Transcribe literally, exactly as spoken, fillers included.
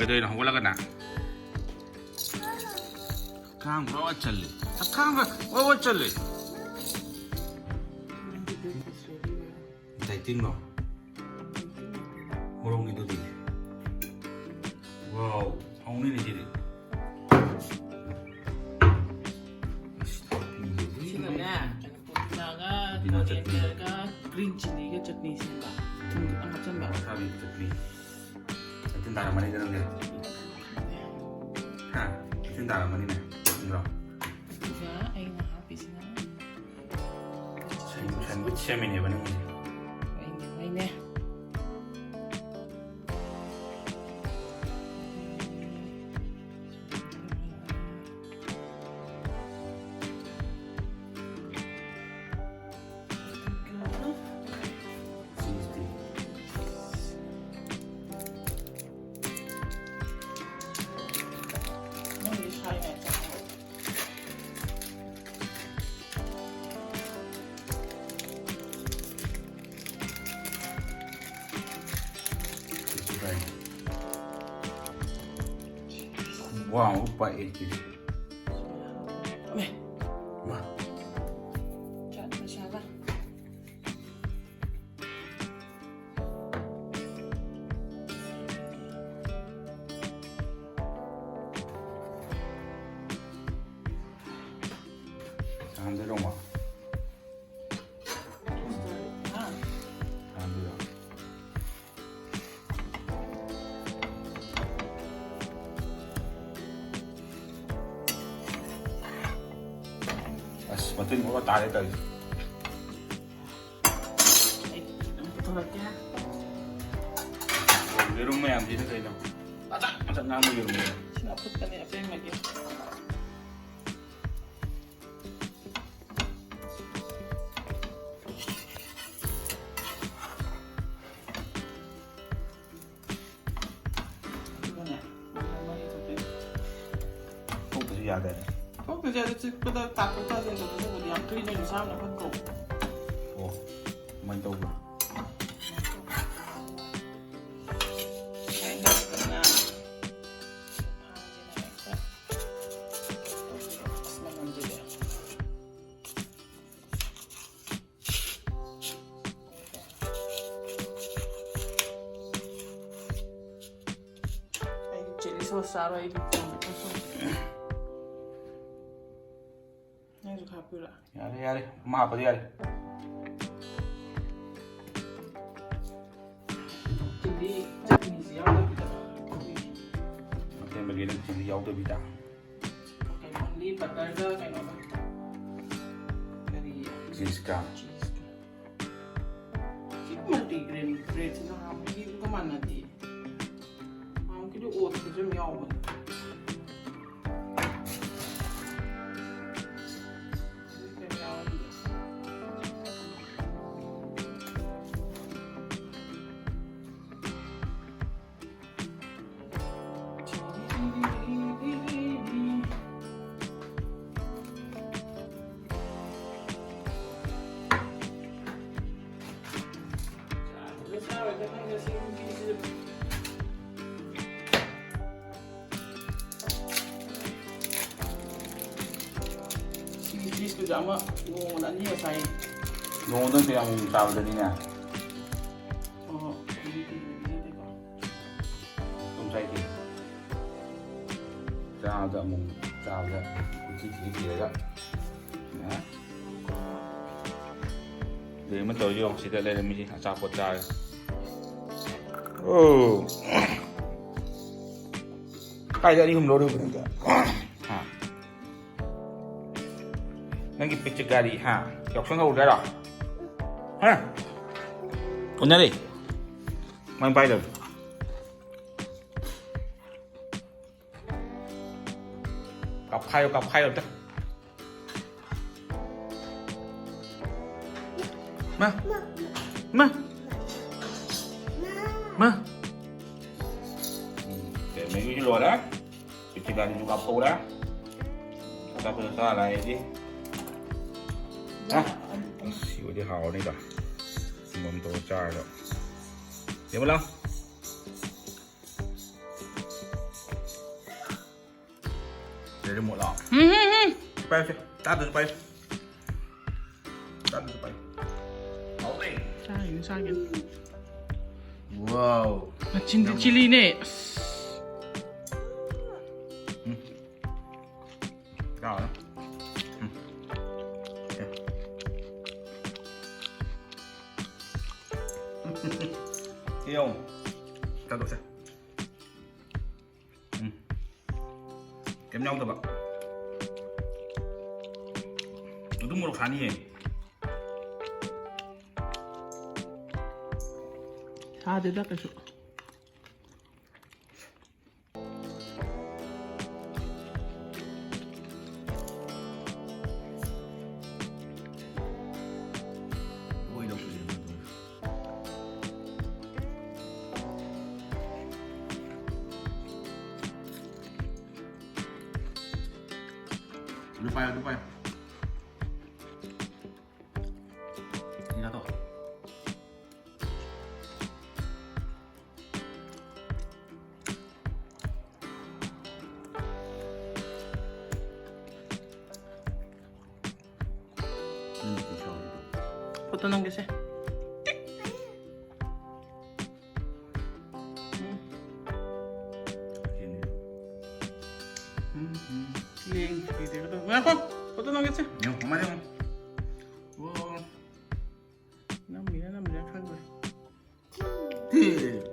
ꯀꯩꯅꯣ ꯍꯧꯒꯠꯂꯒꯅ? ꯑꯈꯥꯡꯕ ꯋꯥ ꯆꯜꯂꯦ꯫ ꯑꯈꯥꯡꯕ ꯋꯥ ꯋꯥ ꯆꯜꯂꯦ꯫ ꯗꯥꯏꯇꯤꯡꯂꯣ? ꯃꯣꯔꯣꯛꯅꯤꯗꯨꯗꯤ꯫ ꯋꯥꯎ, ꯍꯥꯎꯅꯤꯅꯦ ꯁꯤꯗꯤ꯫ ꯑꯁ, ꯊꯥꯎ ꯄꯤꯌꯦ꯫ ꯁꯤꯒꯅꯦ, ꯀꯩꯅꯣ, ꯄꯨꯗꯤꯅꯥꯒ, ꯄꯨꯗꯤꯅꯥ ꯆꯠꯅꯤ꯫ Corianderꯒ green chilliꯒ ꯆꯠꯅꯤ ꯁꯦꯝꯕ꯫ ꯊꯨꯝ ꯈꯤꯇꯪ ꯍꯥꯞꯆꯟꯕ꯫ ꯃꯁꯥꯒꯤ ꯆꯠꯅꯤ꯫ ꯃꯊꯤꯟ ꯇꯥꯔꯝꯃꯅꯤꯗ ꯅꯪꯗꯤ꯫ ꯍꯥ? ꯃꯊꯤꯟ ꯇꯥꯔꯝꯃꯅꯤꯅꯦ꯫ ꯅꯠꯇ꯭ꯔꯣ? ꯑꯗꯨꯒ ꯑꯩꯅ ꯍꯥꯞꯄꯤꯁꯤꯅ ꯁꯟ-, sandwich ꯁꯦꯝꯃꯤꯅꯦꯕ ꯅꯪꯒꯤꯁꯦ꯫ ꯍꯣꯏꯅꯦ, ꯍꯣꯏꯅꯦ꯫ Wow, ꯄꯥꯛꯑꯦ ꯁꯤꯗꯤ꯫ ꯃꯥ꯫ ꯆꯥꯠ ꯃꯁꯥꯂꯥ꯫ ꯊꯥꯡꯗꯣꯏꯔꯣ, ꯃꯥ? ꯊꯥꯡꯗꯣꯏꯔꯣ? ꯑꯁ, ꯃꯇꯤꯟ ꯃꯌꯥꯝ ꯇꯥꯔꯦ ꯇꯧꯔꯤꯁꯦ꯫ ꯑꯩ ꯑꯃꯨꯛ ꯄꯨꯊꯣꯔꯛꯀꯦ꯫ ꯌꯦꯔꯨꯝ ꯃꯌꯥꯝꯁꯤꯅ ꯀꯩꯅꯣ? ꯃꯆꯥ ꯃꯆꯥ ꯉꯥꯡꯕ ꯌꯦꯔꯨꯝꯅꯦ꯫ ꯁꯤꯅ ꯑꯐꯨꯠꯄꯅꯦ, ꯑꯄꯦꯡꯕꯒꯤ꯫ ꯑꯗꯨꯒꯅꯦ, ꯃꯔꯤ ꯊꯣꯛꯇꯣꯏꯅꯦ꯫ ꯊꯣꯛꯄꯁꯨ ꯌꯥꯗꯥꯏꯅꯦ? ꯊꯣꯛꯇ꯭ꯔꯗꯤ ꯑꯗꯨ ꯆꯤꯛꯄꯗ ꯇꯥꯊꯣꯛ ꯇꯥꯁꯤꯟ ꯇꯧꯕꯗꯨꯕꯨꯗꯤ ꯌꯥꯝ ꯀꯨꯏꯅ ꯏꯁꯥꯅ ꯐꯠꯇ꯭ꯔꯣ? ꯑꯣ, ꯀꯃꯥꯏꯅ ꯇꯧꯕ? ꯁꯨꯃꯥꯏꯅ ꯇꯧꯗꯅ ꯁꯣꯁ ꯆꯥꯔꯣꯏ ꯑꯩꯗꯤ꯫ ꯅꯪꯁꯨ ꯈꯔ ꯍꯥꯞꯄꯤꯔꯣ? ꯌꯥꯔꯦ, ꯌꯥꯔꯦ꯫ ꯑꯃ ꯍꯥꯞꯄꯗꯤ ꯌꯥꯔꯦ꯫ ꯆꯤꯂꯤ ꯆꯠꯅꯤꯁꯤ ꯌꯥꯎꯗꯕꯤꯗ꯫ ꯑꯇꯦꯝꯕꯒꯤ ꯅꯪ ꯆꯤꯂꯤ ꯌꯥꯎꯗꯕꯤꯗ꯫ ꯀꯩꯅꯣ, ꯑꯣꯟꯂꯤ ꯕꯇꯔꯒ ꯀꯩꯅꯣꯒ꯫ ꯀꯔꯤ? ꯆꯤꯁꯀ꯫ ꯆꯤꯁꯀ꯫ ꯁꯤ ꯃꯜꯇꯤꯒ꯭ꯔꯦꯟ ꯕ꯭ꯔꯦꯗꯁꯤꯅ ꯍꯥꯎꯕꯒꯤꯒ ꯃꯥꯟꯅꯗꯦ꯫ ꯍꯥꯎꯕꯒꯤꯗꯤ ꯑꯣꯠꯁꯇꯁꯨ ꯑꯗꯨꯝ ꯌꯥꯎꯕꯅꯦ꯫ ꯁꯤꯒꯤ ꯆꯤꯁꯇꯨꯁꯨ ꯑꯃ ꯅꯣꯡꯃꯗ ꯑꯅꯤꯒ ꯆꯥꯏ꯫ ꯅꯣꯡꯃꯗ ꯅꯠꯇꯦ, ꯑꯃꯨꯛ ꯆꯥꯕꯗꯅꯤꯅꯦ꯫ ꯑꯣ, ꯑꯗꯨꯗꯤ ꯄꯤꯖꯗꯦꯀꯣ꯫ ꯑꯗꯨꯝ ꯆꯥꯏ ꯀꯩꯅꯣ꯫ ꯆꯥꯕꯗ ꯑꯃꯨꯛ ꯆꯥꯕꯗ ꯀꯨꯊꯤ ꯊꯤꯔ ꯊꯤꯔꯒ꯫ ꯑꯗꯩ ꯑꯃ ꯇꯧꯔꯤ ꯌꯦꯡꯉꯣ, ꯁꯤꯗ ꯂꯩꯔꯝꯃꯤꯁꯤ ꯑꯆꯥꯄꯣꯠ ꯆꯥꯔꯦ꯫ ꯑꯣ꯫ ꯀꯥꯏꯗ ꯑꯅꯤ ꯑꯍꯨꯝ ꯂꯧꯔꯨꯕꯅꯤꯗ? ꯍꯥ? ꯅꯪꯒꯤ ꯄꯤꯛꯆ ꯒꯥꯔꯤ, ꯍꯥ? ꯌꯥꯎꯁꯪ ꯍꯧꯔꯨꯗꯣꯏꯔꯣ? ꯍꯥ? ꯎꯅꯔꯦ꯫ ꯃꯥꯏ ꯄꯥꯏꯗꯕ꯫ ꯀꯥꯞꯈꯥꯏꯌꯣ, ꯀꯥꯞꯈꯥꯏꯌꯣ ꯑꯝꯇ꯫ ꯃꯥ꯫ ꯃꯥ꯫ ꯃꯥ꯫ ꯎꯝ, ꯀꯩ, ꯃꯦꯒꯤꯁꯨ ꯂꯣꯏꯔꯦ꯫ ꯄꯤꯛꯆ ꯒꯥꯔꯤꯁꯨ ꯀꯥꯞꯊꯣꯛꯎꯔꯦ꯫ ꯑꯆꯥꯄꯣꯠꯁꯨ ꯆꯥ ꯂꯥꯛꯑꯦ ꯑꯩꯗꯤ꯫ ꯑ, ꯑꯁ, ꯁꯤ ꯑꯣꯏꯗꯤ ꯍꯥꯎꯔꯅꯤꯗ꯫ ꯑꯃꯃꯝ ꯇꯧꯔ ꯆꯥꯔꯒ꯫ ꯌꯦꯡꯉꯨ ꯂꯥꯎ꯫ ꯁꯤꯗꯗꯤ ꯃꯣꯠꯂꯣ꯫ ꯎꯝ, ꯎꯝ, ꯎꯝ꯫ ꯄꯥꯏꯌꯨꯁꯦ꯫ ꯆꯥꯗꯁꯨ ꯄꯥꯏꯌꯨ꯫ ꯆꯥꯗꯁꯨ ꯄꯥꯏꯌꯨ꯫ ꯍꯥꯎꯔꯦ꯫ ꯆꯥꯒꯤꯅꯤ, ꯆꯥꯒꯤꯅꯤ꯫ ꯋꯥꯎ꯫ ꯃꯆꯤꯟꯗꯤ ꯌꯥꯝ ꯆꯤꯂꯤꯅꯦ꯫ ꯑꯁ꯫ ꯌꯦꯡꯉꯣ꯫ ꯆꯥꯗꯣꯛꯁꯦ꯫ ꯎꯝ꯫ ꯀꯩꯝ ꯌꯥꯎꯗꯕ꯫ ꯑꯗꯨꯝ ꯃꯣꯔꯣꯛ ꯁꯥꯅꯤꯌꯦ꯫ ꯁꯥꯗꯦꯗ ꯀꯩꯁꯨ꯫ ꯑꯗꯨ ꯄꯥꯏꯌꯣ, ꯑꯗꯨ ꯄꯥꯏꯌꯣ꯫ ꯁꯤ ꯆꯥꯊꯣꯛꯑꯣ꯫ ꯎꯝ, ꯁꯤ ꯆꯥꯎ, ꯁꯤ ꯆꯥꯎ꯫ ꯐꯣꯇꯣ ꯅꯝꯒꯦꯁꯦ꯫ ꯎꯝ꯫ ꯁꯤꯅꯤ꯫ ꯎꯝ, ꯎꯝ꯫ ꯌꯦꯡ, ꯌꯦꯡꯗꯦꯒ ꯇꯧ꯫ ꯉꯥꯏꯈꯣ, ꯐꯣꯇꯣ ꯅꯝꯒꯦꯁꯦ꯫ ꯌꯦꯡꯉꯣ, ꯀꯃꯥꯏꯅ ꯌꯦꯡꯉꯣ? ꯑꯣ꯫ ꯅꯝꯃꯤꯔ ꯅꯝꯗ꯭ꯔꯤꯔ ꯈꯪꯗ꯭ꯔꯦ꯫ ꯇꯤ꯫